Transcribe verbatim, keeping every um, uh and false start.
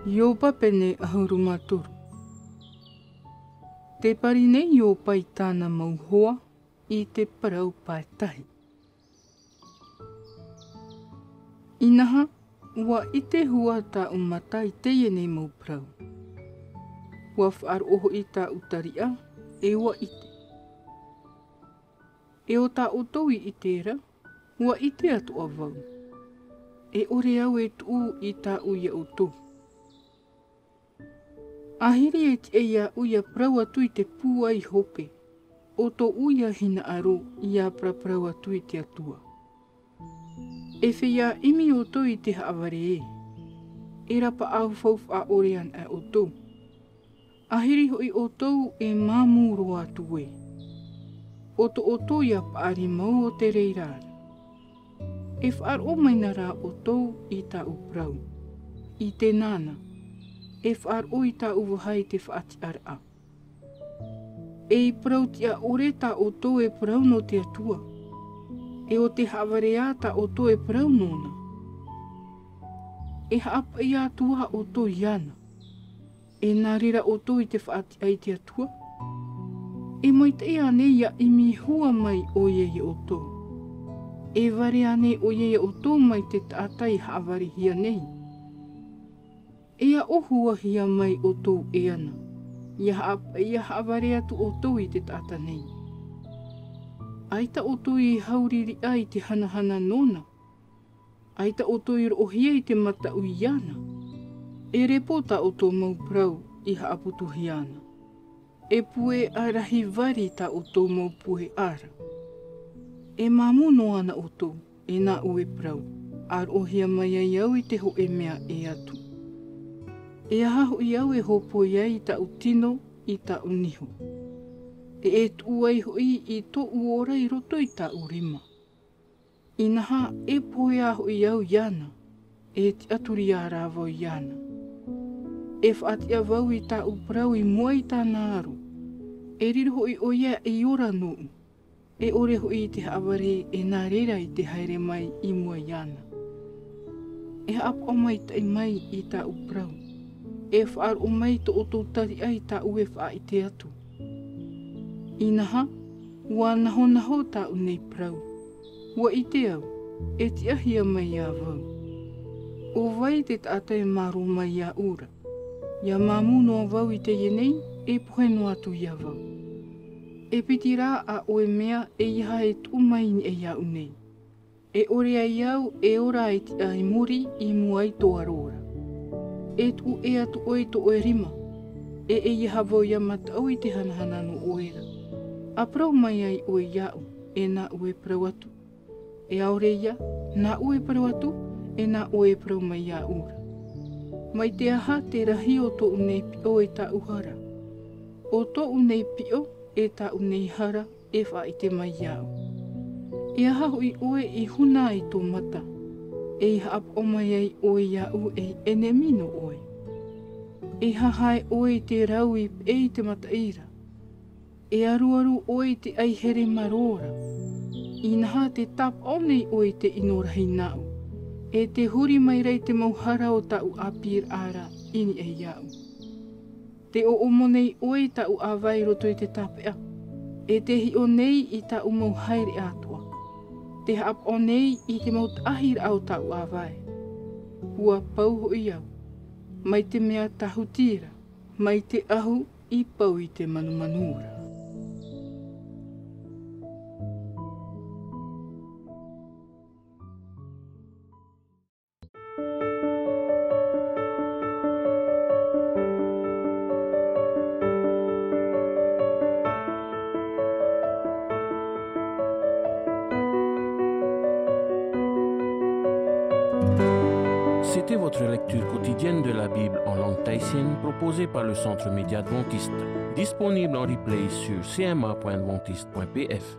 Ioba pene ʻahuru mā toru. Tē pari nei Ioba i tāna mau hoa i te parau paetahi. Inaha, ʻua ʻite hua tāʻu mata i teie nei mau parau. ʻUa faʻaroʻo hoʻi tāʻu tariʻa, e ʻua ʻite. E ʻo tā ʻoutou i ʻite ra, ʻua ʻite atoʻa vau. E ʻore au e tuʻu i tāʻu ia ʻoutou. ʻĀhiri e tiʻa iāʻu ʻia parau atu i te pūai hope, ʻo tōʻu ia hinaʻaro ʻia paraparau atu i te Atua. E feiā ʻimi ʻoutou i te haʻavare ē, e rapaʻau faufaʻa ʻore anaʻe ʻoutou. ʻĀhiri hoʻi ʻoutou e māmū roa atu ē. ʻO tō ʻoutou ia paʻari mau o te reira ra. E faʻaroʻo mai na rā ʻoutou i tāʻu parau, i te nānā, e faʻaroʻo i tāʻu vaha i te faʻatiʻaraʻa. E i parau tiʻa ʻore tā ʻoutou e parau nō te Atua, e ʻo te haʻavare ā tā ʻoutou e parau nōna. E haʻapaʻi atu ā ʻoutou iāna, e nā reira ʻoutou i te faʻatiʻa i te Atua. E maitaʻi ānei ʻia ʻimi hua mai ʻoia ia ʻoutou? E vare ānei ʻoia ia ʻoutou mai te taʻata i haʻavarehia nei? E aʻo huahia mai ʻoutou e ana, ʻia haʻapaʻi ʻia haʻavare atu ʻoutou i te taʻata nei? ʻAita ʻoutou i hauririʻa i te hanahana nōna. ʻAita ʻoutou i roʻohia i te mataʻu iāna. E repo tā ʻoutou mau parau i haʻaputuhia ana. E pueʻa rahi vari tā ʻoutou mau pueʻa ra. E māmū noa na ʻoutou, e nāʻu e parau, ʻa roʻohia mai ai au i te hōʻē mea ʻē atu. E aha hoʻi au e hōpoi ai i tāʻu tino, i tāʻu niho? E e tuʻu ai hoʻi i tōʻu ora i roto i tāʻu rima. Inaha, e pohe ā hoʻi au iāna, e tiʻaturi ā rā vau iāna. E faʻatiʻa vau i tāʻu parau i mua i tāna aro. E riro hoʻi ʻoia ei ora nōʻu. E ʻore hoʻi i te haʻavare, e nā reira i te haere mai i mua iāna. E haʻapaʻo maitaʻi mai i tāʻu parau. E faʻaroʻo mai tō ʻoutou tariʻa i tāʻu e faʻaʻite atu. Inaha, ʻua nahonaho tāʻu nei parau. ʻUa ʻite au, e tiʻahia mai iā vau. ʻO vai te taʻata e mārō mai iāʻu ra? ʻIa māmū noa vau i teie nei, e pohe noa atu ia vau. E piti rā ā ʻoe mea, eiaha e tuʻu mai i niʻa iāʻu nei. E ʻore ai au e ora e tiʻa i muri i mua i tō aro ra. E tuʻu ʻē atu ʻoe i tō ʻoe rima, e eiaha vau ʻia mataʻu i te hanahana nō ʻoe ra. ʻA parau mai ai ʻoe iāʻu, e nāʻu e parau atu. E ʻaore ia, nāʻu e parau atu, e nā ʻoe e parau mai iāʻu ra. Mai te aha te rahi o tōʻu nei piʻo e tāʻu hara? ʻO tōʻu nei piʻo e tāʻu nei hara, e faʻaʻite mai iāʻu. E aha hoʻi ʻoe i huna i tō mata, e i haʻapaʻo mai ai ʻoe iāʻu ei ʻenemi nō ʻoe? E hahae ʻoe i te rau i peʻe i te mataʻi ra, e aruaru ʻoe i te ʻaihere marō ra. Inaha tē tāpaʻo nei ʻoe i te ʻino rahi nāʻu, e tē huri mai ra i te mau hara o tāʻu ʻāpīraʻa ra i niʻa iāʻu. Tē ʻoʻomo nei ʻoe i tāʻu ʻāvae i roto i te tāpeʻa, e tē hiʻo nei i tāʻu mau haereʻa atoʻa. Tē haʻapaʻo nei i te mau taʻahiraʻa o tāʻu ʻāvae. ʻUa pau hoʻi au, mai te mea tāhuti ra, mai te ʻahu i pau i te manumanu ra. C'était votre lecture quotidienne de la Bible en langue tahitienne proposée par le Centre Média Adventiste, disponible en replay sur C M A point adventiste point P F.